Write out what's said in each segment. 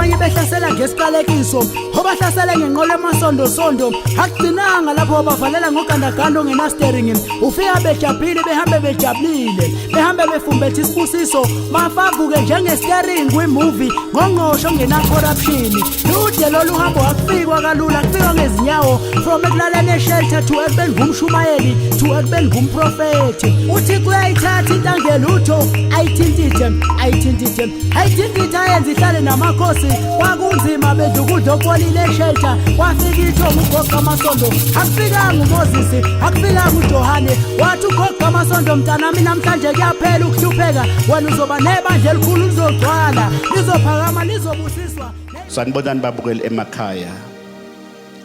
Abanye behlasela ngesiqalekiso, obahlasele ngenqola emasondosondo. Akugcinanga lapho, bavalela ngogandaganda ongenastering. Ufika bejabhile, behambe bejabulile, behambe befumbethe isibusiso. Mafavuke njengestering kwimovie ngongqosho ongena-corruption. Lude lolu hambo, akufikwa kalula, kufikwa ngezinyawo. From ekulaleni eshelter to ekubeni ngumshumayeli to ekubeni ngumprofethi. Uthi kuyayithatha into angelutho, ayithintithe, ayithintithe, ayithintithe, ayenze ihlale namakhosi. Kwakunzima, bedla ukudla okubolile eshelter. Kwafika ithonga, ugoqa amasondo. Akufikanga uMoses, akufikanga uJohane. Wathi ugoqa amasondo, "Mntanami, namhlanje kuyaphela ukuhlupheka. Wena uzoba nebandla elikhulu, lizogcwala, lizophakama, lizobusiswa." Sanibonani babukeli emakhaya.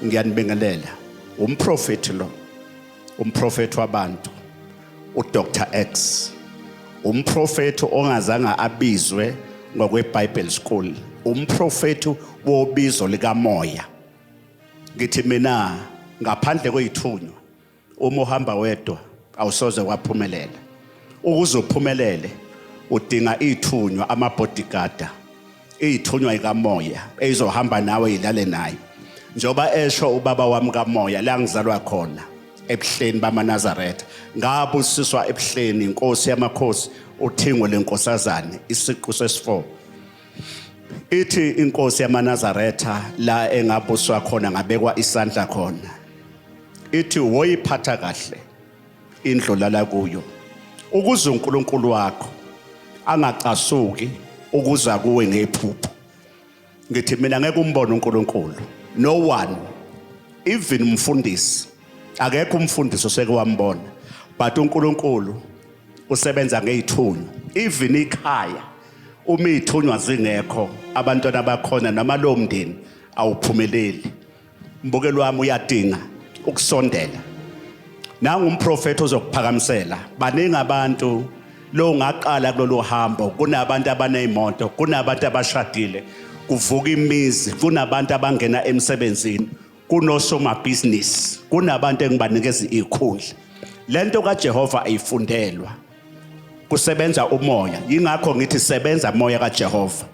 Ngiyanibingelela. Umprofeti lo. Umprofeti wabantu. uDr X. Umprofeti ongazange abizwe ngokweBible school. Umprofeti wobizo likamoya. Ngithi mina, ngaphandle kwezithunywa, uma uhamba wedwa awusoze waphumelela. Ukuze uphumelele udinga ithunywa, amabodyguard, ithunywa ikamoya eyizohamba nawe, ilale nayo. Njoba esho ubaba wami kamoya, la ngizalwa khona ebuhleni bamaNazaretha, ngabusiswa ebuhleni inkosi yamakhosi uThingo lenkosazane isiqu sesi4. Ithi inkosi yamaNazaretha, la engabuswa khona, ngabekwa isandla khona, ithi woyiphatha kahle indlu lala kuyo, ukuze uNkulunkulu wakho angacasuki ukuza kuwe ngephupho. Ngithi mina, ngeke umbone uNkulunkulu, no one, even umfundisi, akekho umfundisi oseke wambona, but uNkulunkulu usebenza ngezithunywa. Even ikhaya, uma izithunywa zingekho, abantwana bakhona noma lo mndeni awuphumeleli. Mbukeli wami, uyadinga ukusondela nangu umprofethi ozokuphakamisela. Baningi abantu lo ungaqala kulolu hambo. Kunabantu abanezimoto, kunabantu abashadile, kuvuka imizi, kunabantu abangena emsebenzini, kunosomabhizinisi, kunabantu engibanikeza ikhundla. Lento kaJehova ayifundelwa, kusebenza umoya. Yingakho ngithi sebenza moya kaJehova.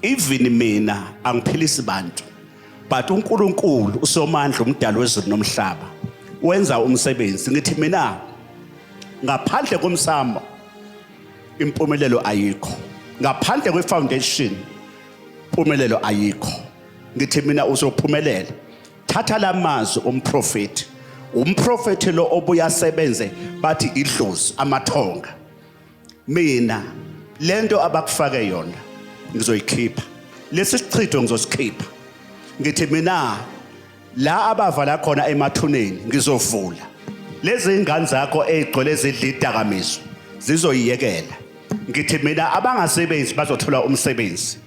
Even mina angiphilisi bantu, but uNkulunkulu uSomandla, umdali wezulu nomhlaba, wenza umsebenzi. Ngithi mina, ngaphandle komsamo impumelelo ayikho, ngaphandle kwefoundation impumelelo ayikho. Ngithi mina, uzophumelela. Thatha lamazwi umprofeti, umprofeti lo obuya asebenze, bathi idlozi, amathonga. Mina lento abakufake yona ngizoyikhipha, lesi sichitho ngizosikhipha. Ngithi mina, la abavala khona emathuneni ngizovula. Lezi ingane zakho ezigcwele zidla idakamizwa zizoyiyekela. Ngithi mina, abangasebenzi bazothola umsebenzi.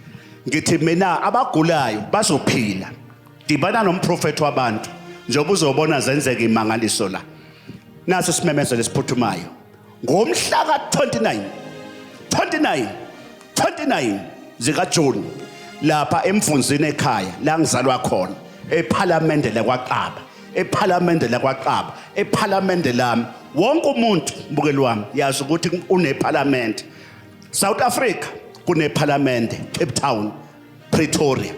Ngithi mina, abagulayo bazophila. Dibana nomprofethi wabantu njengoba uzobona zenzeka imangaliso la. Naso isimemezelo esiphuthumayo ngomhla ka-29 29 29 zikaJuni, lapha eMfunzini ekhaya la ngizalwa khona, ePhalamende lakwaXaba, ePhalamende lakwaXaba, ePhalamende lami. Wonke umuntu, mbukeli wami, yazi ukuthi unephalamende. South Africa kunephalamende, Cape Town, Pretoria.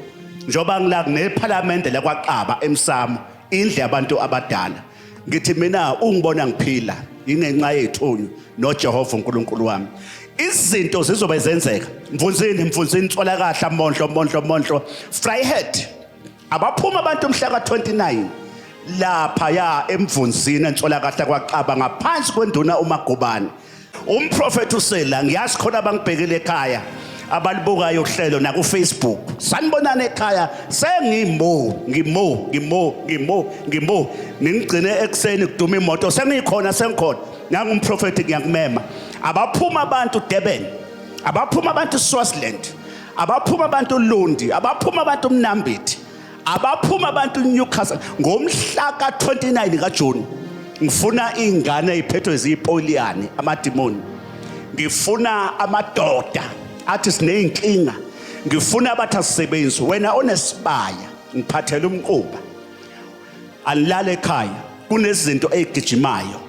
Njengoba ngila kunephalamende lakwaXaba emsamo, indlu yabantu abadala. Ngithi mina, ungibona ngiphila ingenxa yethunywa noJehova uNkulunkulu wami. Izinto zizobe zenzeka Mvunzini, Mvunzini, tsola kahle, Mondlo, Mondlo, Mondlo, Vryheid. Abaphuma abantu mhla ka-29 lapha ya eMvunzini, entsola kahle, kwaXaba, ngaphansi kwenduna uMagubane. Umprofethi usela. Ngiyazi khona abangibhekile ekhaya, abalibukayo uhlelo naku-Facebook. Sanibonani ekhaya. Sengimo ngimo ngimo ngimo ngimo, ningigcine ekuseni kuduma imoto, sengikhona, sengikhona. Nangumprofethi, ngiyakumema. Abaphuma abantu Durban, abaphuma abantu Swaziland, abaphuma abantu Lundi, abaphuma abantu Mnambithi, abaphuma abantu Newcastle ngomhla ka-29 kaJuni. Ngifuna ingane eziphethwe ziyipoliyane, amadimoni. Ngifuna amadoda athi sineyinkinga. Ngifuna abathi asisebenzi. Wena onesibaya, ngiphathele umquba, alilale ekhaya, kunezinto ezigijimayo.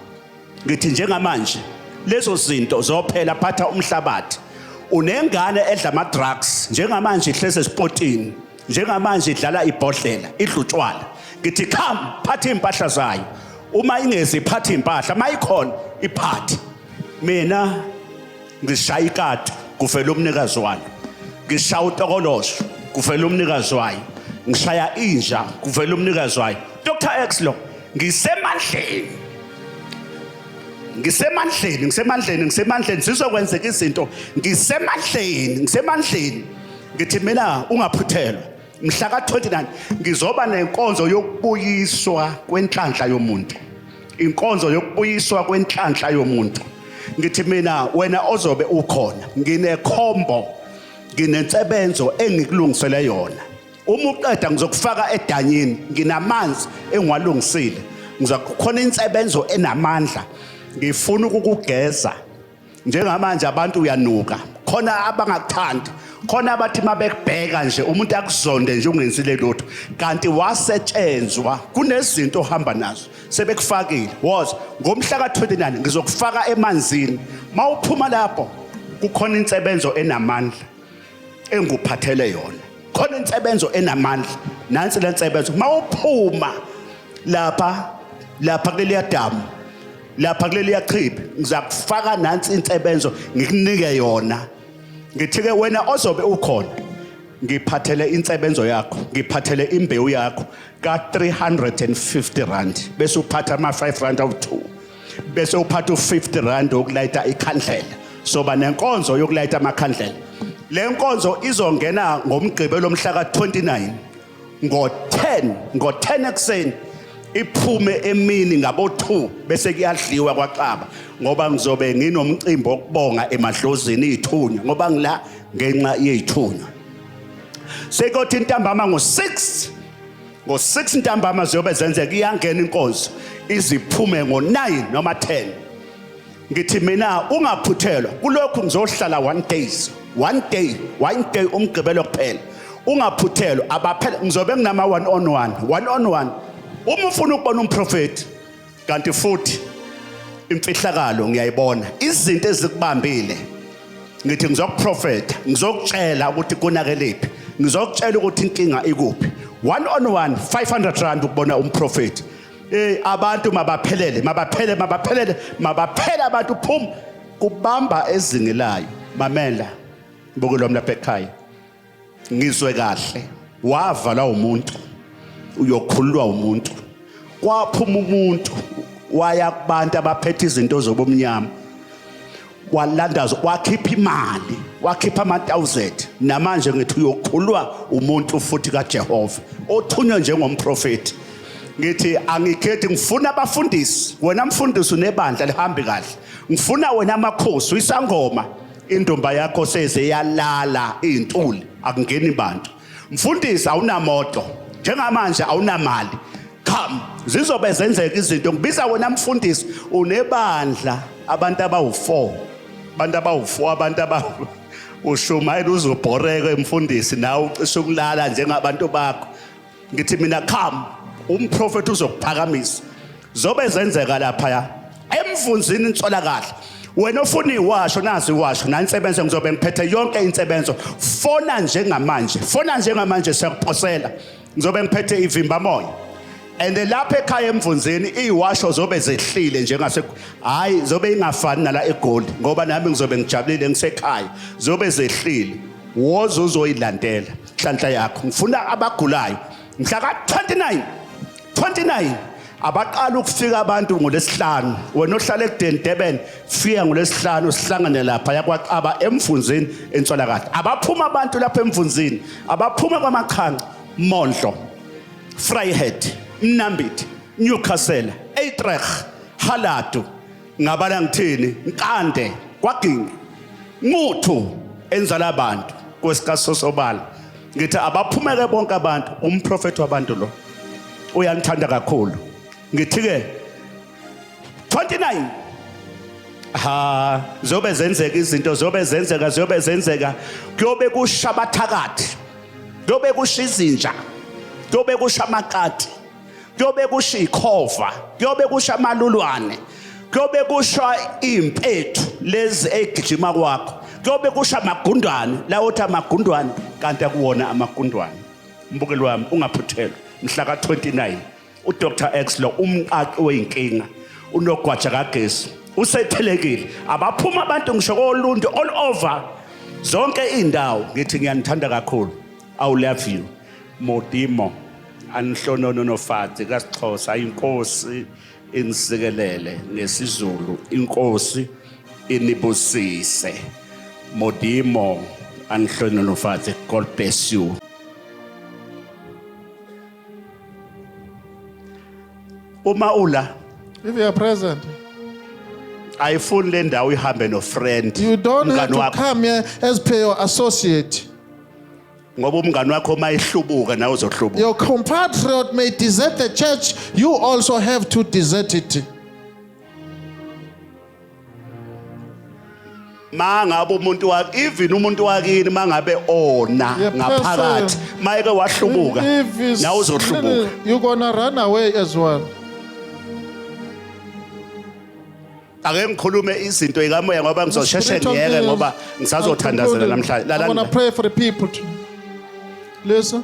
Ngithi njengamanje lezo zinto zophela. Phatha umhlabathi. Unengane edla ama drugs njengamanje, ihleze esipotini njengamanje, idlala ibhodlela, idla utshwala. Ngithi come, phatha impahla zayo. Uma ingezi, iphatha impahla. Mayikhona, iphathe. Mina ngishaya ikati, kuvela umnikazi walo. Ngishaya utokolosho, kuvela umnikazi wayo. Ngishaya inja, kuvela umnikazi wayo. Dr X lo, ngisemandleni, ngisemandleni, ngisemandleni, ngisemandleni. Zizokwenzeka izinto. Ngisemandleni, ngisemandleni. Ngithi mina ungaphuthelwa mhla ka-29, ngizoba nenkonzo yokubuyiswa kwenhlanhla yomuntu, inkonzo yokubuyiswa kwenhlanhla yomuntu. Ngithi mina wena ozobe ukhona, nginekhombo, nginensebenzo engikulungisele yona. Uma uqeda, ngizokufaka edanyini, nginamanzi engiwalungisile. Ngizokhona insebenzo enamandla, ngifuna ukukugeza. Njengamanje abantu uyanuka, khona abangakuthandi, khona abathi mabekubheka nje umuntu akuzonde nje ungenzile lutho, kanti wasetshenzwa. Kunezinto ohamba nazo sebekufakile. Was ngomhla ka-29 ngizokufaka emanzini. Mawuphuma lapho, kukhona insebenzo enamandla enguphathele yona, khona insebenzo enamandla. Nansi le nsebenzo. Mawuphuma lapha kuleliya damu, lapha kuleliya chibi, ngizakufaka nansi insebenzo ngikunike yona. Ngithi-ke wena ozobe ukhona, ngiphathele insebenzo yakho, ngiphathele imbewu yakho ka-350 rand, bese uphatha ama-5 rand awu-2, bese uphatha u-50 rand wokulayita ikhandlela. Soba nenkonzo yokulayita amakhandlela. Le nkonzo izongena ngomgqibelo mhla ka-29 ngo-10, ngo-10 ekuseni, iphume emini ngabo-2, bese kuyadliwa kwaXaba, ngoba ngizobe nginomcimbi wokubonga emadlozini, iy'thunywa, ngoba ngila ngenxa yey'thunywa. Sekuyothi ntambama ngo-6, ngo-6 ntambama ziyobe zenzeka, iyangena inkonzo, iziphume ngo-9 noma 10. Ngithi mina ungaphuthelwa kulokhu. Ngizohlala one days, one day, one day, umgqibelo kuphela. Ungaphuthelwa, abaphela. Ngizobe nginama one on one, one on one, uma ufuna ukubona umprofeti. Kanti futhi imfihlakalo ngiyayibona, izinto ezikubambile. Ngithi ngizokuprofetha, ngizokutshela ukuthi konakelephi, ngizokutshela ukuthi inkinga ikuphi. One on one, 500 rand ukubona umprofeti. Abantu mabaphelele, mabaphele, mabaphelele, mabaphele abantu. Phum kubamba ezingelayo. Mamela, mbukelo wami lapha ekhaya, ngizwe kahle. Wavalwa umuntu, uyokhululwa umuntu. Kwaphuma umuntu, waya kubantu abaphethe izinto zobumnyama, walanda, wakhipha imali, wakhipha ama-thousand. Namanje ngithi uyokhulwa umuntu futhi kaJehova othunywe njengomprofeti. Ngithi angikhethi, ngifuna abafundisi. Wena mfundisi unebandla lihambi kahle, ngifuna wena amakhosi, uyisangoma, indumba yakho seze yalala iy'ntuli, akungeni bantu. Mfundisi, awunamoto njengamanje, awunamali, come, zizobe zenzeka izinto. Ngibiza wena mfundisi unebandla, abantu abawu-4, abantu abawu-4, abantu aba ushumayela uzobhoreka emfundisi, nawe ucishe ukulala njengabantu bakho. Ngithi mina come, umprofeti uzokuphakamisa. Zobe zenzeka laphaya emvunzini insola kahle. Wena ofuna iwasho, nazi iwasho nansebenzo, ngizobe ngiphethe yonke insebenzo. Fona njengamanje, fona njengamanje, siyakuphosela. Ngizobe ngiphethe ivimbamoya and lapha ekhaya emvunzini iwasho zobe zehlile njengase, hayi, zobe ingafani nala eGoli, ngoba nami ngizobe ngijabulile ngisekhaya. Zobe zehlile, woza uzoyilandela nhlanhla yakho. Ngifuna abagulayo mhla ka-29, 29. Abaqala ukufika abantu ngolesihlanu. Wena ohlala ekudeni, Durban, fika ngolesihlanu, sihlangane lapha yakwaXaba emfunzini entswalakahle. Abaphuma abantu lapha emfunzini, abaphuma kwaMaqhanqa, Mondlo, Vryheid, Mnambithi, Newcastle, Uitreg, Haladu, ngabala ngithini, Nkande, kwaGingi, Muthu, enzala abantu kwesikasosobala. Ngithi abaphumeke bonke abantu. Umprofeti wabantu lo uyanithanda kakhulu. Ngithi ke 29, ha, zobe zenzeka izinto, zobe zenzeka, zobe zenzeka. Kuyobe kusha abathakathi, kuyobe kusha izinja, kuyobe kusha amakati, kuyobe kusha ikhova, kuyobe kusha amalulwane, kuyobe kusha impethu lezi egijima kwakho. Kuyobe kusha amagundwane la, uthi amagundwane kanti akuwona amagundwane. Mbukeli wami, ungaphuthelwa mhla ka-29. UDr X lo, umqaqi wey'nkinga, unogwaja kagesi, usethelekile. Abaphuma abantu ngisho koLundi, all over zonke iy'ndawo. Ngithi ngiyanithanda kakhulu. I love you. Modimo anihlonononofathi kaSixhosa, inkosi inisikelele. NgesiZulu, inkosi inibusise. Modimo anihlononofathi. God bless you. Uma ula, If you are present, ayifuni le ndawo ihambe no friend. You don't have Umngani to wakho, come here as per your associate. Ngoba umngani wakho mayihlubuka nawe uzohlubuka. Your compatriot may desert the church, you also have to desert it. Mangabe umuntu wakhe, even umuntu wakini, mangabe ona Yeah, ngaphakathi, mayeke wahlubuka, If it's nawe uzohlubuka. You're gonna run away as well. Ake ngikhulume izinto ikamoya ngoba ngizosheshe Spiritual ngiyeke things. ngoba ngisazothandazela I'm namhlanje. gonna Lalani. pray for the people. Listen,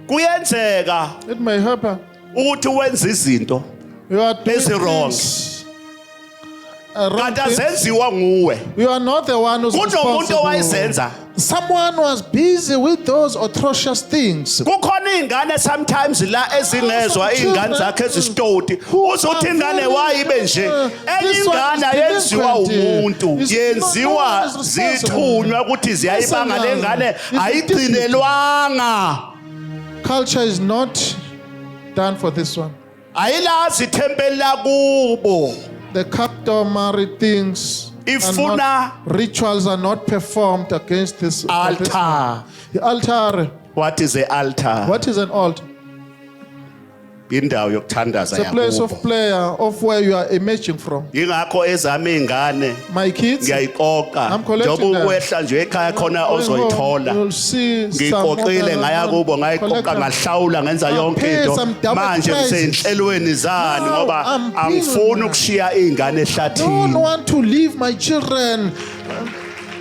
Kuyenzeka it may happen. ukuthi wenze izinto You are doing ezi-wrong. things, wrong kanti things. azenziwa nguwe. You are not the one who's Kunomuntu responsible. owayezenza. Someone was busy with those atrocious things. Kukhona iy'ngane sometimes la ezingezwa, iy'ngane zakhe ezisitoti, uzothi ingane wayibe nje. Enye ingane ayenziwa umuntu, yenziwa zithunywa ukuthi ziyayibanga le ngane, ayigcinelwanga. Culture is not done for this one. Ayilazi ithempeli lakubo. The customary things are Ifuna not, rituals are not performed against this for this altar. one. The altar. What is the altar? What is an altar? Indawo yokuthandaza It's a place of yakubo. prayer of where you are emerging from. Yingakho ezami iy'ngane My kids, ngiyayiqoqa. I'm collecting Njengoba them. ukwehla nje ekhaya khona going home, ozoyithola. you'll see some Ngiyiqoqile, ngaya kubo, ngayiqoqa, Collect them. ngahlawula, ngenza I yonke pay into. some double Manje prices. ngisey'nhlelweni zani Now ngoba I'm angifuni busy. ukushiya iy'ngane Don't ehlathini. want to leave my children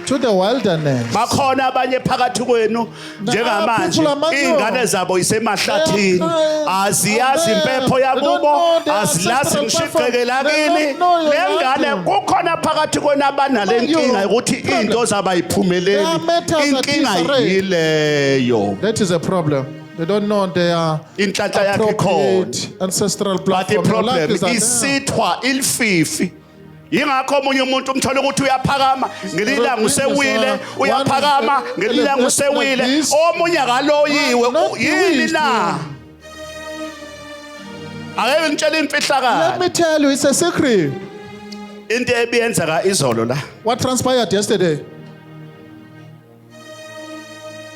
to the wilderness. Bakhona abanye phakathi kwenu njengamanje people among you. iy'ngane zabo isemahlathini, They are aziyazi crying. impepho They don't yakubo, know their azilazi ancestral ngisho platform. igceke lakini. They don't know your Le ngane, land. kukhona phakathi kwenu abanale Among you, nkinga yokuthi problem. iy'nto zabo ayiphumeleli. There are matters that Inkinga disarray. yileyo. That is a problem. They don't know their Inhlanhla yakhe ikhona, appropriate ancestral but platform. Your life i-problem is there. isithwa ilififi. Yingakho omunye umuntu umthole ukuthi uyaphakama ngelilanga usewile, uyaphakama ngelilanga usewile, omunye akaloyiwe. Yini na? Ake ngitshele Let imfihlakalo. Me tell you, it's a secret. Into ebiyenzeka izolo la. What transpired yesterday?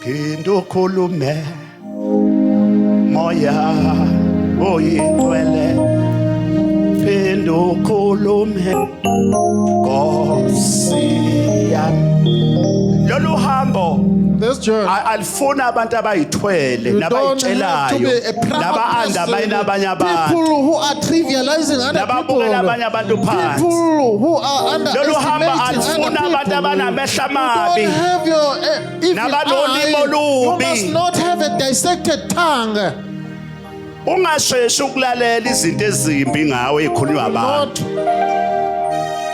Phinda ukhulume, moya oyingcwele, phinda ukhulume, Nkosi yami. Lolu hambo This journey. Alifuna abantu abayithwele You don't have to be nabayitshelayo a proud naba-undermine person. abanye abantu, People who are trivializing other people. nababukela abanye abantu phansi. People who are Lolu hambo underestimating alifuna other abantu people. abanamehlo You amabi don't have your evil nabanolimi eye. You olubi. must not have a dissected tongue. Ungasheshi ukulalela izinto ezimbi ngawe ezikhulunywa abantu. Not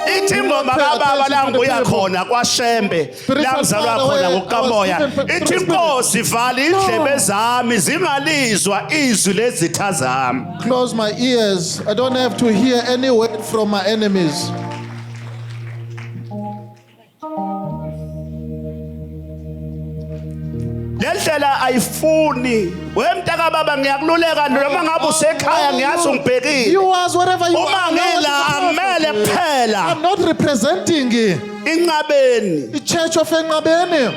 Ithi ingoma kababa la ngibuya khona kwaShembe, la ngizalwa khona ngokukamoya, ithi inkosi vala indlebe zami zingalizwa izwi lezitha zami. Close my ears. I don't have to hear any word from my enemies. Le ndlela ayifuni wemntaka baba. Ngiyakululeka noma ngabe usekhaya, ngiyazi ungibhekile. You was wherever you Uma are. ngila angimele kuphela I'm not representing inqabeni, the church of Engabeni.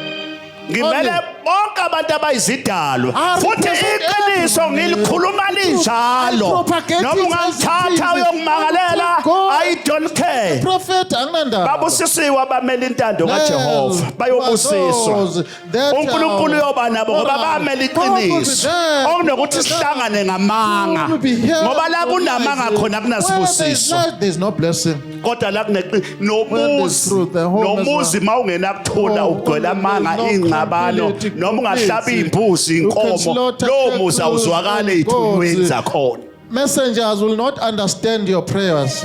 ngimele Only. Bonke abantu abayizidalwa. I Futhi represent iqiniso everyone. ngilikhuluma linjalo. I propagate Noma it as it ungangithatha is. uyokumangalela, Go. I don't care. Prophet, anginandaba. Babusisiwe abamele intando kaJehova, Well, bayobusiswa. those that are uNkulunkulu uyoba nabo ngoba moral. bamele God will be iqiniso. there. Okunokuthi sihlangane ngamanga. Will be here. Ngoba la kunamanga khona Where there is kunasibusiso. light, there's no blessing. Kodwa la kuneqiniso nomuzi, Where there's truth, the home as nomuzi mawungenakuthula Oh, ugcwele when amanga, there's no ingxabano, tranquility, noma ungahlaba iy'mbuzi, You can inkomo, slaughter lowo muzi cattle awuzwakali and ey'thunyweni goats. zakhona. Messengers will not understand your prayers.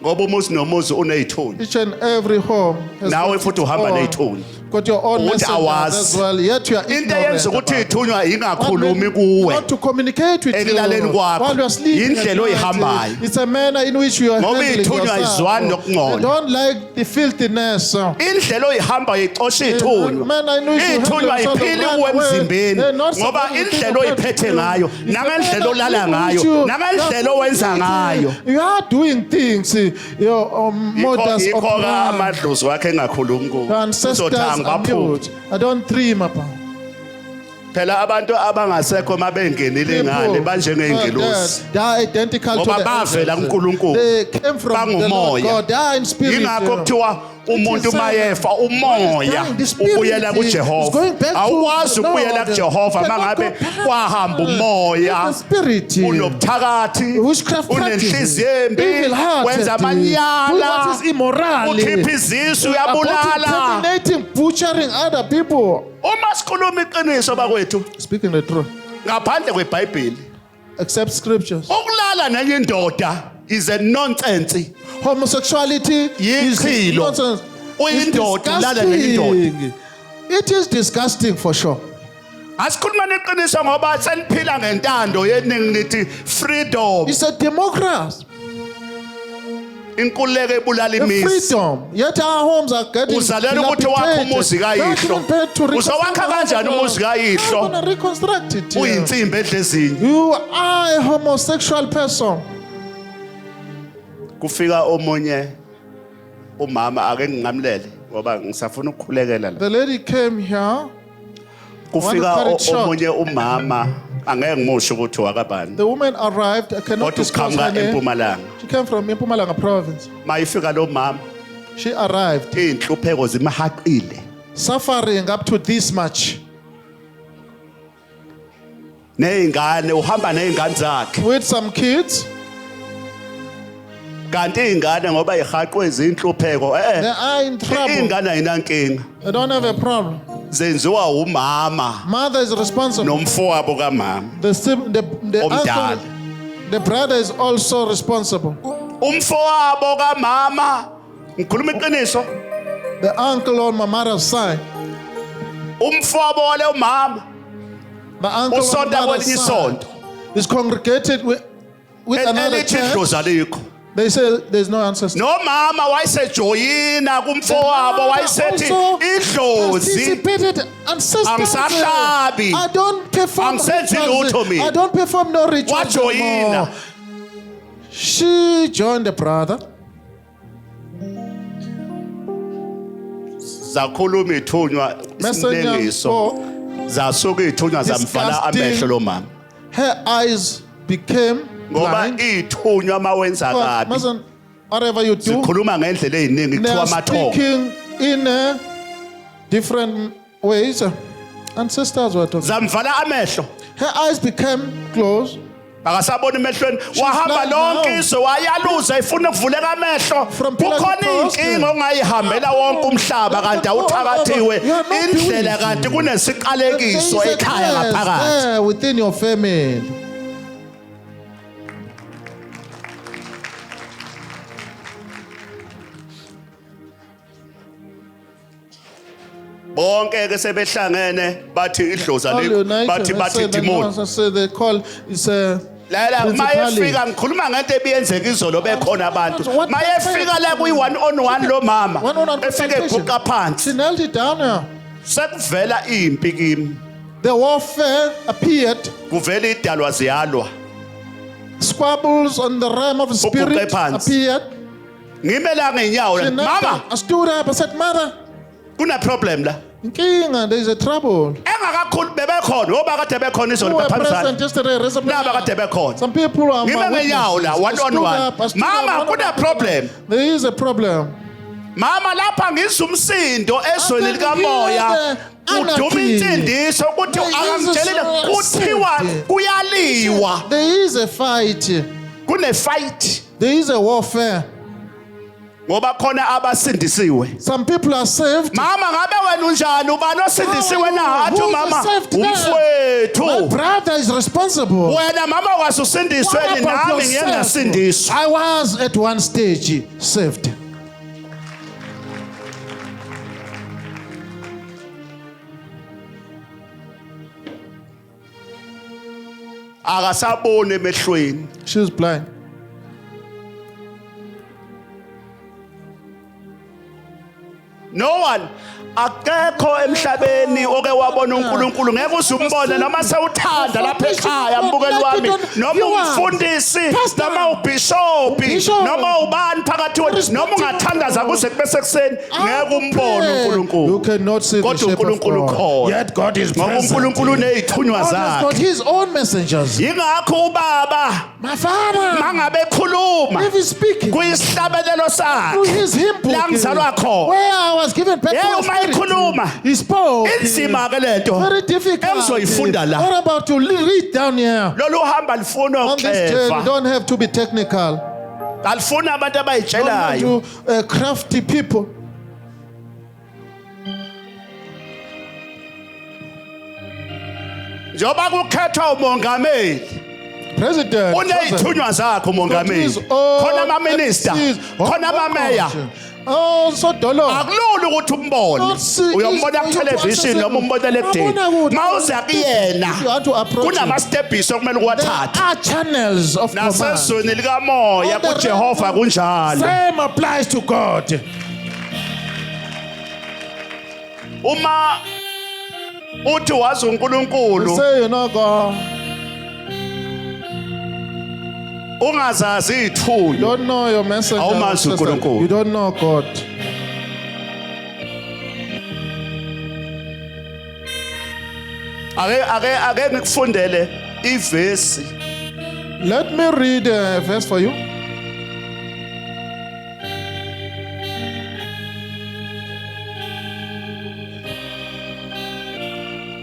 Ngoba umuzi nomuzi uney'thunywa. Each and every home has Nawe got futhi its uhamba own- ney'thunywa. Got your own Ukuthi messengers awazi. as well. Yet you are Into ignorant eyenza ukuthi about it. iy'thunywa ingakhulumi What kuwe Not to communicate with you ekulaleni kwakho, while you are sleeping at yindlela night. oyihambayo. It's a manner in which you are Ngoba handling iy'thunywa yourself. ayizwani nokungcola. They don't like the filthiness. Indlela oyihambayo ixosha iy'thunywa. Manner in which you handle Iy'thunywa yourself, ayiphili run kuwe away. emzimbeni They're not ngoba supposed to indlela be oyiphethe you. ngayo, It's a nangendlela manner olala in which ngayo, you nangendlela are owenza ngayo. You are doing things, your modus Yikho-ke operandi. amadlozi wakhe engakhulumi kuwe. Your ancestors Uzothi are angibaphuphi. mute. I don't dream about. Phela abantu abangasekho mabengenile ngale People banjengey'ngelosi. are dead. They are identical to Ngoba the bavela angels. kuNkulunkulu. They came from the Lord Bangumoya. God. They are in spirit. Yingakho kuthiwa umuntu It is mayefa umoya dying, the spirit ubuyela is kuJehova. going back to Awukwazi the ukubuyela Lord. kuJehova Cannot mangabe go back. kwahamba umoya. The spirit. Unobuthakathi, Witchcraft practices, unenhliziyo embi, evil hearted, wenza do amanyala, what is immoral, ukhipha izisu, uyabulala. terminating, butchering other people. Uma sikhuluma iqiniso bakwethu, Speaking the truth, ngaphandle kweBhayibheli, except scriptures. ukulala nenye indoda is a nonsense. Homosexuality is Yichilo. nonsense. It's Uyindoda, ulala nenye indoda. disgusting. It is disgusting for sure. Asikhuluma neqiniso ngoba seniphila ngentando yeningi nithi freedom. It's a democracy, Inkululeko ebulala a imizi. freedom. Yet our homes are getting Uzalela ukuthi wakhe umuzi dilapidated. They are kayihlo. given birth to Uzowakha reconstruct kanjani umuzi kayihlo? I'm gonna reconstruct it. Yeah. Uyinsimbi edla ezinye. You are a homosexual person. Kufika omunye umama, ake nginqamulele ngoba ngisafuna ukukhulekela la. The lady came here. Kufika Want to cut it short. omunye umama, angeke ngimusho ukuthi wakabani. The woman arrived. I cannot Kodwa disclose her uqhamuka name. eMpumalanga. She came from Mpumalanga province. Mayifika lo mama, She arrived, inhlupheko zimhaqile. suffering up to this much Nezingane uhamba nezingane zakhe. with some kids. Kanti izingane ngoba ihaqwe izinhlupheko They are in trouble. Ingane ayinankinga. They don't have a problem. Zenziwa umama Mother is responsible. nomfowabo kamama. The Omdala. uncle, the brother is also responsible. Umfowabo kamama, ngikhuluma iqiniso, The uncle on my mother's side. umfowabo wale umama The uncle on usonta my kwelinye mother's side isonto. is congregated with another Elithi church. idlozi alikho. They say there's no ancestor. Nomama wayesejoyina kumfowabo, wayesethi Also idlozi participated ancestors. Angisahlabi. I don't perform Angisenzi rituals. lutho mina. I don't perform no rituals Wajoyina. anymore. She joined the brother. Zakhuluma ithunywa Messenger isilengiso. spoke. Zasuka ithunywa zamvala Disgusting. amehlo lo mama. Her eyes became Ngoba blind. ithunywa mawenza But kabi mustn't- whatever you do, sikhuluma ngendlela eziningi they kuthiwa are amathongo. speaking in different ways. Ancestors were talking. Zamvala amehlo. Her eyes became closed. Akasabona emehlweni, wahamba blind lonke now. izwe wayaluza ifuna ukuvuleka amehlo. From pillar to Kukhona post. inkinga ongayihambela wonke umhlaba kanti awuthakathiwe You are not indlela doing kanti it. kunesiqalekiso There is a ekhaya curse ngaphakathi. there within your family. Bonke ke sebehlangene bathi idlozi All alikho, united bathi and bathi say the demon. nonsense, say they call it's a Lalela, principality. mayefika, ngikhuluma ngento ebiyenzeka izolo bekhona abantu. What- Mayefika la kuyi one on one lo mama One on one efike consultation. eguqa phansi, She knelt it down here. sekuvela impi kimi. The warfare appeared. Kuvela idalwa ziyalwa. Squabbles on the realm of the Uguqe spirit phansi. appeared. Ngime la ngeenyawo She la, knelt mama, down. I stood up. I said, "Mother, kuna problem la. Inkinga, there is a trouble. Engakakhulu bebekhona, oba kade bekhona Who izolo were baphambisana. present yesterday, raise up your Naba hand. kade bekhona. Some people are Ngime my ngenyawo la, witnesses. one I on stood one. up, I stood Mama, up, one on kune one. problem. There is a problem. Mama lapha ngizwa umsindo ezweni I can likamoya. hear the Uduma anarchy. insindiso ukuthi There is a akangitshelile kuthiwa sound. kuyaliwa. There is a fight. Kune fight There is a warfare. ngoba khona abasindisiwe. Some people are saved. Mama ngabe wena unjani ubani osindisiwe How are na you? athi Who is mama saved there? umfowethu. My brother is responsible. Wena mama wasusindisweni What about nami ngiye yourself? ngasindiswa. I was at one stage saved. Akasaboni emehlweni. She was blind. No one akekho emhlabeni oke wabona uNkulunkulu ngeke uze umbone noma sewuthanda lapha ekhaya mbukeli wami noma umfundisi noma ubishophi noma ubani phakathi kwethu noma ungathandaza kuze kube sekuseni ngeke umbone You uNkulunkulu cannot see the Kodwa shape of uNkulunkulu God. ukhona. Yet God is ngoba present. uNkulunkulu unezithunywa God has got zakhe his own messengers. yingakho ubaba My father, mangabe ekhuluma if he's speaking kuyisihlabelelo through sakhe his hymn book, La ngizalwa khona. where I was given birth Hey, to a uma spirit, ekhuluma, he spoke. inzima ke lento Very difficult. engizoyifunda la. What about to read down here? Lolu hamba lifuna On this journey, you ukuxeva don't have to be technical. alifuna abantu Don't have abayitshelayo to crafty people. Njengoba kukhethwa umongameli President. uneyithunywa zakhe umongameli His own khona amaminista MCs, khona amameya. Oh, so dolo. Akulula ukuthi umbone Not see- uyombona is- kuthelevishini noma umbonele ekudeni Mabonakude. mawuza kuyena If you want to approach him, kunamastebhisi okumele there uwathathe are channels of command. nasezweni likamoya On the kuJehova realm- kunjalo. Same applies to God. Uma uthi wazi You uNkulunkulu say you know God, ungazazi izithunywa you don't know your messenger. Awumazi ancestor. uNkulunkulu. You don't know God. Ake ngikufundele ivesi. Let me read a verse for you.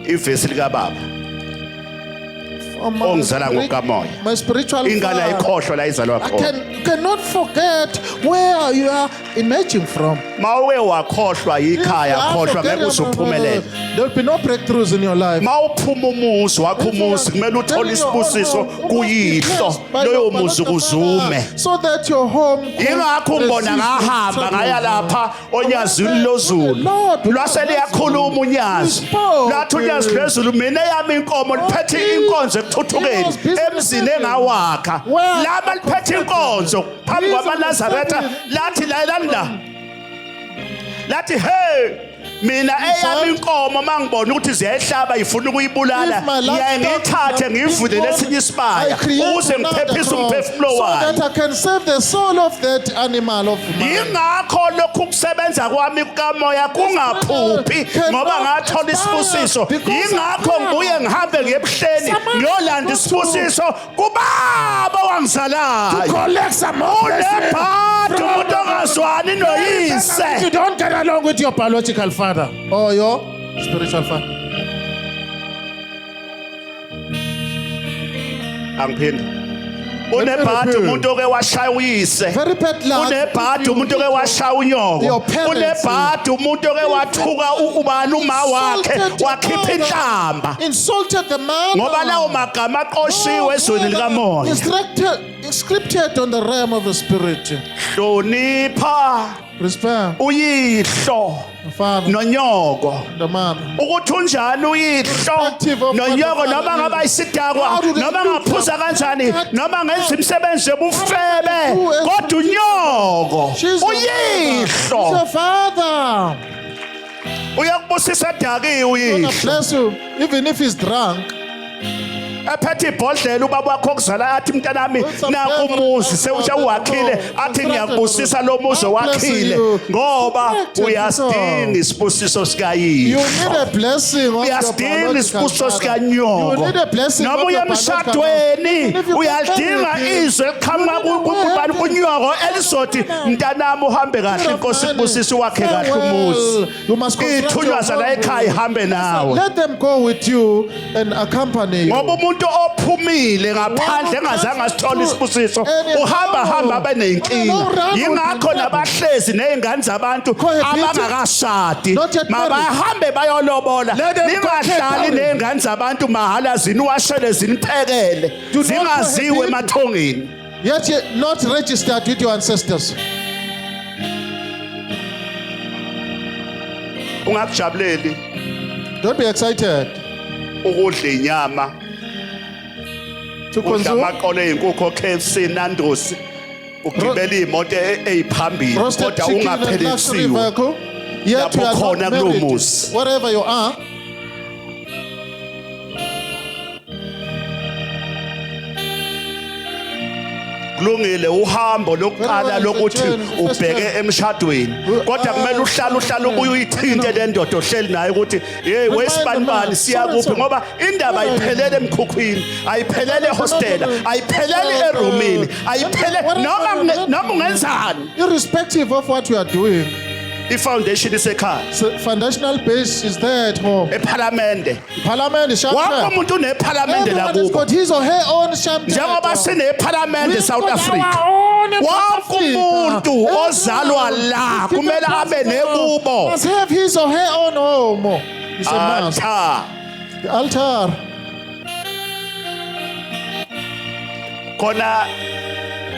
Ivesi likababa From my ongizala ngokukamoya. My spiritual Ingane father. ayikhohlwa la izalwa I khona. cannot forget where you are emerging from. Mawuke wakhohlwa yikhaya If you are khohlwa ngeke forgetting uze uphumelele. there'll be no breakthroughs in your life. Mawuphuma umuzi wakho umuzi kumele uthole isibusiso kuyihlo loyo muzi kuzume. So that your home could Ingakho ngibona resist ngahamba trouble. ngaya lapha onyazini lozulu lwase liyakhuluma unyazi lathi unyazi lwezulu mina eyami inkomo liphethe inkonzo ekuthuthukeni emzini engawakha laba liphethe inkonzo phambi kwamaNazaretha lathi layelani la lathi hey mina eyami inkomo mangibona ukuthi ziyayihlaba ifuna ukuyibulala If my ngiyaye livestock ngiyithathe have ngiyivule been lesinye born, I isibaya create ukuze another ngiphephise crop umphefumulo so wayo. that I can save the soul of that animal of mine. Yingakho lokhu kusebenza kwami kukamoya kungaphuphi ngoba ngathola isibusiso. Yingakho ngibuye ngihambe ngiye ebuhleni ngiyolanda isibusiso kubaba wangizalayo. Collect some more Unebhadi umuntu ongazwani If you noyise. don't get along with your biological father or your spiritual father. Angiphinde. Unebhadi umuntu oke washaya uyise. Very bad luck. Unebhadi umuntu oke washaya unyoko. Your parents. Unebhadi umuntu oke wathuka ubani uma wakhe Insulted your wakhipha mother. inhlamba. Insulted the mother. Ngoba lawo magama aqoshiwe ezweni likamoya. Inscripted on the realm of the spirit. Hlonipha Respect uyihlo the father, nonyoko. the mother. Ukuthi unjani uyihlo Irrespective of what nonyoko the noma father ngaba is. isidakwa How do they noma do ngaphuza that? kanjani noma ngenza imisebenzi yobufebe do as- kodwa unyoko She's your mother. She's uyihlo your father. uyakubusisa dakiwe God uyihlo. bless you. Even if he's drunk. Ephethe ibhodlela ubaba wakho okuzala athi mntanami With some naku beverage, umuzi sewuwakhile athi ngiyakubusisa lo muzi I'm blessing owakhile you. ngoba Constructed uyasidinga isibusiso You sikayihlo. need a blessing of your Uyasidinga biological isibusiso father. sikanyoko. You need a blessing Noma of uya your biological emshadweni father. If you uyalidinga get married, izwi eliqhamuka you need a kubani word. kunyoko elizothi mntanami uhambe kahle inkosi ikubusise wakhe kahle umuzi. You must construct Iy'thunywa your zala own ekhaya ihambe nawe. Let them go with you and accompany you. Ngoba umuntu ophumile ngaphandle engazange asithole isibusiso uhamba hamba abe nenkinga. Yingakho nabahlezi nezingane zabantu abangakashadi mabahambe bayolobola. Ningahlali nezingane zabantu mahala ziniwashele ziniphekele zingaziwe emathongeni. Yet you're not registered with your ancestors. Ungakujabuleli Don't be excited ukudla inyama to udla consume amaqolo ey'nkukhu KFC Nando's ugibela iy'moto ey'phambili roasted kodwa chicken and luxury ungaphelelisiwe vehicle. Yet Lapho you are khona not kulowo married. muzi. Wherever you are, Kulungile uhambo lokuqala lokuthi ubheke emshadweni kodwa kumele uhlale uhlale ubuye uyithinte le ndoda ohleli nayo ukuthi hey wesibanibani siya kuphi ngoba indaba ayiphelele emkhukhwini ayiphelele ehostela ayiphelele erumini ayiphele noma ungenzani. Irrespective of what you are doing, I-foundation isekhaya. So foundational base is there at home. Ephalamende. Parliament is Wonke shamte. umuntu unephalamende Everyone has lakubo. got his or her own shamte. Njengoba sinephalamende South Africa. Wonke umuntu ozalwa la kumele abe nekubo. Must have his or her own home. It's a must. Altar. The altar. Khona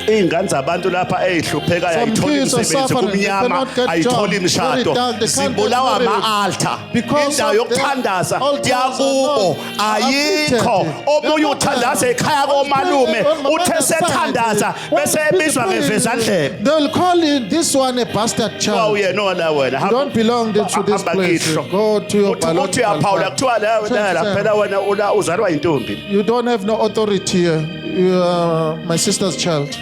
iy'ngane zabantu lapha ey'hluphekayo Some ayitholi kids are imisebenzi suffering, they kumnyama cannot get ayitholi jobs, imishado very dark, they can't get zibulawa married. ama-altar. Because Indawo of yokuthandaza their altars are yakubo not ayikho. afflicted. Omunye uthandaza ekhaya komalume On my uthe mother's side, sethandaza one bese is ebizwa praying. ngevezandlebe. They'll call in this one a bastard Kuthiwa child. uyena ola wena You don't belong to this hamba place. kihlo. Go to your Uthi uthi biological uyaphawula father. kuthiwa la la phela wena ula uzalwa yintombi. You don't have no authority here. You are my sister's child.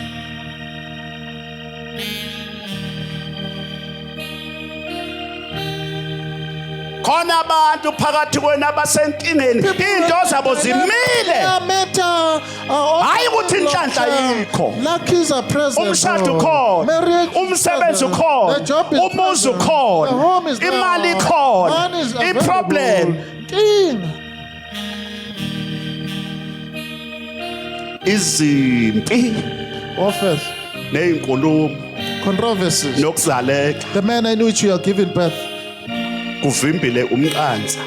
Khona abantu phakathi kwena abasenkingeni into zabo zimile. Hayi ukuthi inhlanhla ayikho. Luckies are present. Umshado ukhona, Marriage is umsebenzi present. ukhona, The job is umuzi present. ukhona, The home is there. imali ikhona, Money is available. i-problem Inkinga. Izimpi Warfare, nezinkulumo controversies. nokuzaleka The manner in which you are giving birth kuvimbile umqansa.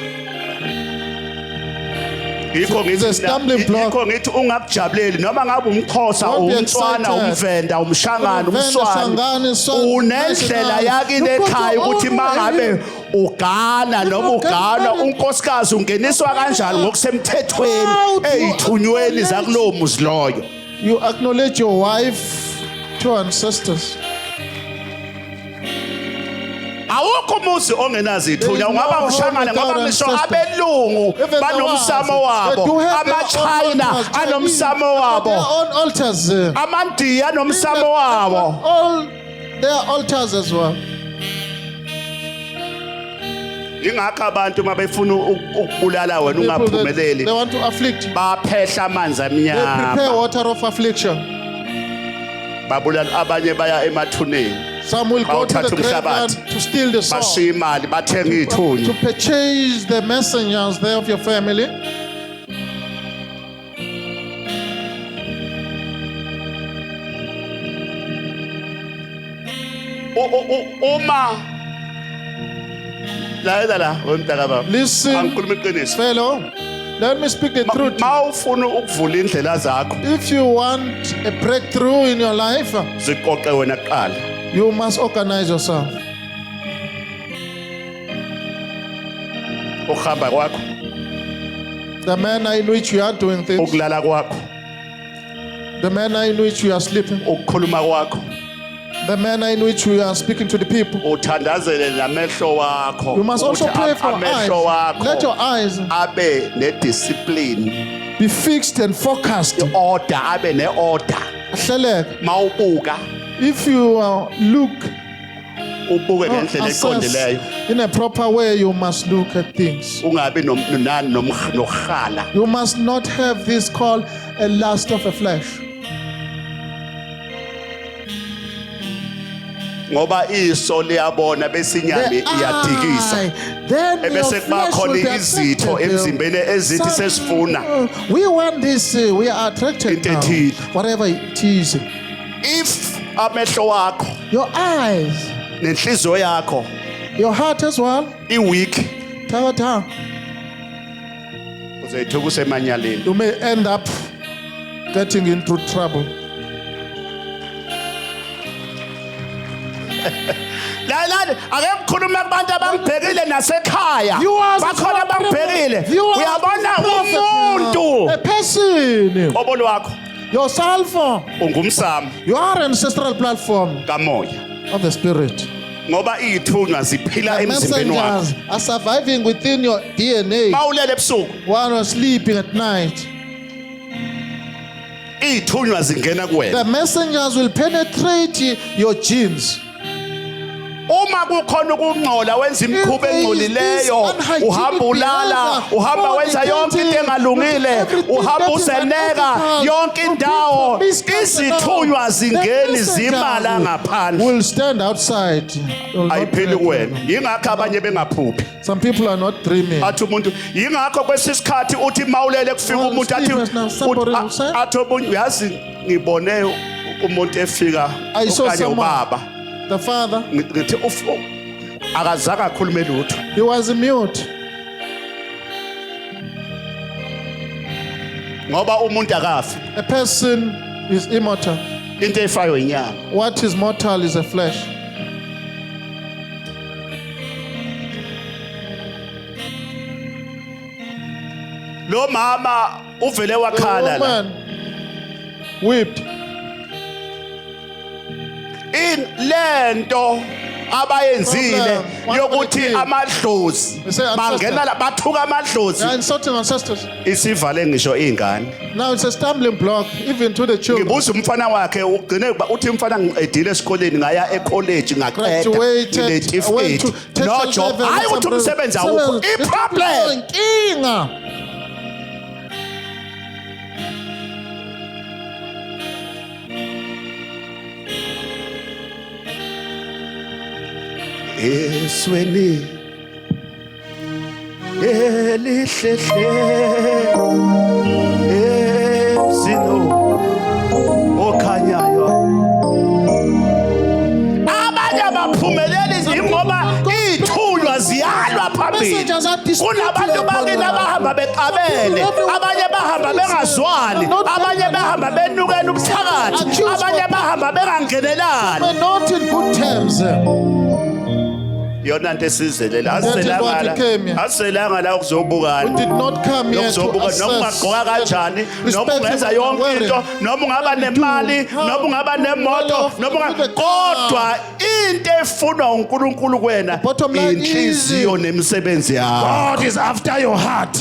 Yikho It's a ngithi stumbling block. yikho ngithi ungakujabuleli noma ngabe umXhosa Don't be umtswana excited. umvenda umshangana Umvenda, umswani Shangani, Swan, unendlela National. yakini You put ekhaya your ukuthi own mangabe way. ugana noma You get ugana married. unkosikazi ungeniswa kanjani ngokusemthethweni How do you ey'thunyweni acknowledge- zakulowo muzi loyo. You acknowledge your wife to ancestors. Awukho umuzi ongenazithunya There is ungaba no umshangane home ngoba without ngisho ancestors. abelungu Even the banomsamo ones, they wabo do have their own amaChina altars, Chinese, anomsamo they have wabo Their own altars. amaNdiya anomsamo wabo. All their altars as well. Ingakho abantu uma befuna ukubulala wena People that ungaphumeleli they want to afflict you. baphehla amanzi They prepare amnyama water of affliction. babulala abanye baya emathuneni. Some will go to the Bawuthatha graveyard umhlabathi. to steal the soul, Bashiya imali bathenga to iy'thunya. purchase the messengers there of your family. Uma lalela la wemntaka baba Listen, angikhuluma iqiniso. fellow, let me speak the truth. Ma ufuna ukuvula indlela zakho If you want a breakthrough in your life, ziqoqe wena kuqala. you must organize yourself. Ukuhamba kwakho, The manner in which you are doing things, ukulala kwakho, the manner in which you are sleeping, ukukhuluma kwakho, the manner in which you are speaking to the people. Uthandazele namehlo wakho. You must also Ukuthi pray for amehlo eyes. Let your wakho eyes abe nediscipline. be fixed and focused. Order, abe ne-order. Ahleleke. Mawubuka, If you look ubuke ngendlela assess eqondileyo. in a proper way, you must look at things. Ungabi nani nokuhala. You must not have this called a lust of a flesh. Ngoba iso liyabona bese inyama The iyadikisa. eye, then your Ebese kuba flesh khona will be izitho attracted. emzimbeni ezithi sesifuna. We want this, we are attracted Into now. ethile. Whatever it is. If amehlo wakho Your eyes, nenhliziyo yakho your heart as well. i-weak, Tawata. uzoyithuka usemanyaleni. You may end up getting into trouble. Lalani, ake ngikhulume kubantu abangibhekile nasekhaya. Viewers, Bakhona abangibhekile. Viewers, Uyabona prophet umuntu now. A person, obolo wakho yourself, ungumsamo you are ancestral platform kamoya, of the spirit. ngoba iy'thunywa ziphila The emzimbeni wakho. messengers are surviving within your DNA Mawulele ebusuku, while you're sleeping at night. iy'thunywa zingena kuwena. The messengers will penetrate your genes. Uma kukhona ukungcola, wenza imikhuba If there is this engcolileyo, unhygienic uhamba ulala, behavior, uhamba wenza yonke into engalungile, everything uhamba that is useneka unethical, yonke you indawo, people misconduct. izithunywa The zingeni messengers zimala ngaphandle. will stand outside. They will not Ayiphili penetrate. kuwena. Yingakho abanye bengaphuphi. Some people are not dreaming. Athi umuntu, yingakho kwesikhathi uthi mawulele kufika Well, umuntu athi sleep now, somebody will say. athi omunye, uyazi ngibone umuntu efika I saw okanye someone. ubaba. The father, Ngithi akazange akhulume lutho. he was mute. Ngoba umuntu akafi. A person is immortal. Into efayo inyama. What is mortal is a flesh. Lo mama uvele The wakhala la. woman wept. In lento abayenzile Problem. One yokuthi of the amadlozi They say ancestors. bangena la bathuka amadlozi, They are insulting ancestors. isivale ngisho ingane. Now it's a stumbling block even to the children. Ngibuza umfana wakhe ugcine uthi umfana ngiqedile esikoleni, ngaya ecollege, ngaqeda, Graduated, went to ngine-certificate, no tertiary job. level, Hayi ukuthi umsebenzi awukho, i-problem Inkinga. Esweni elihlehle emzini okhanyayo, abanye abaphumeleli ingoba iy'thunywa ziyalwa phambili. Messengers are disputing Kunabantu bakini upon abahamba beqabele, abanye bahamba bengazwani, abanye bahamba benukela ubuthakathi, abanye bahamba bengangenelani. We're not in good terms. Yona nto esizelele. That is what we came here. Asizelanga la We ukuzobukana. did not come here to Yokuzobuka noma assess. ungagqoka kanjani, noma ungenza yonke into, noma ungaba nemali, noma ungaba nemoto, noma kodwa into efunwa uNkulunkulu kuwena Bottom line is- inhliziyo nemisebenzi yakho. God is after your heart.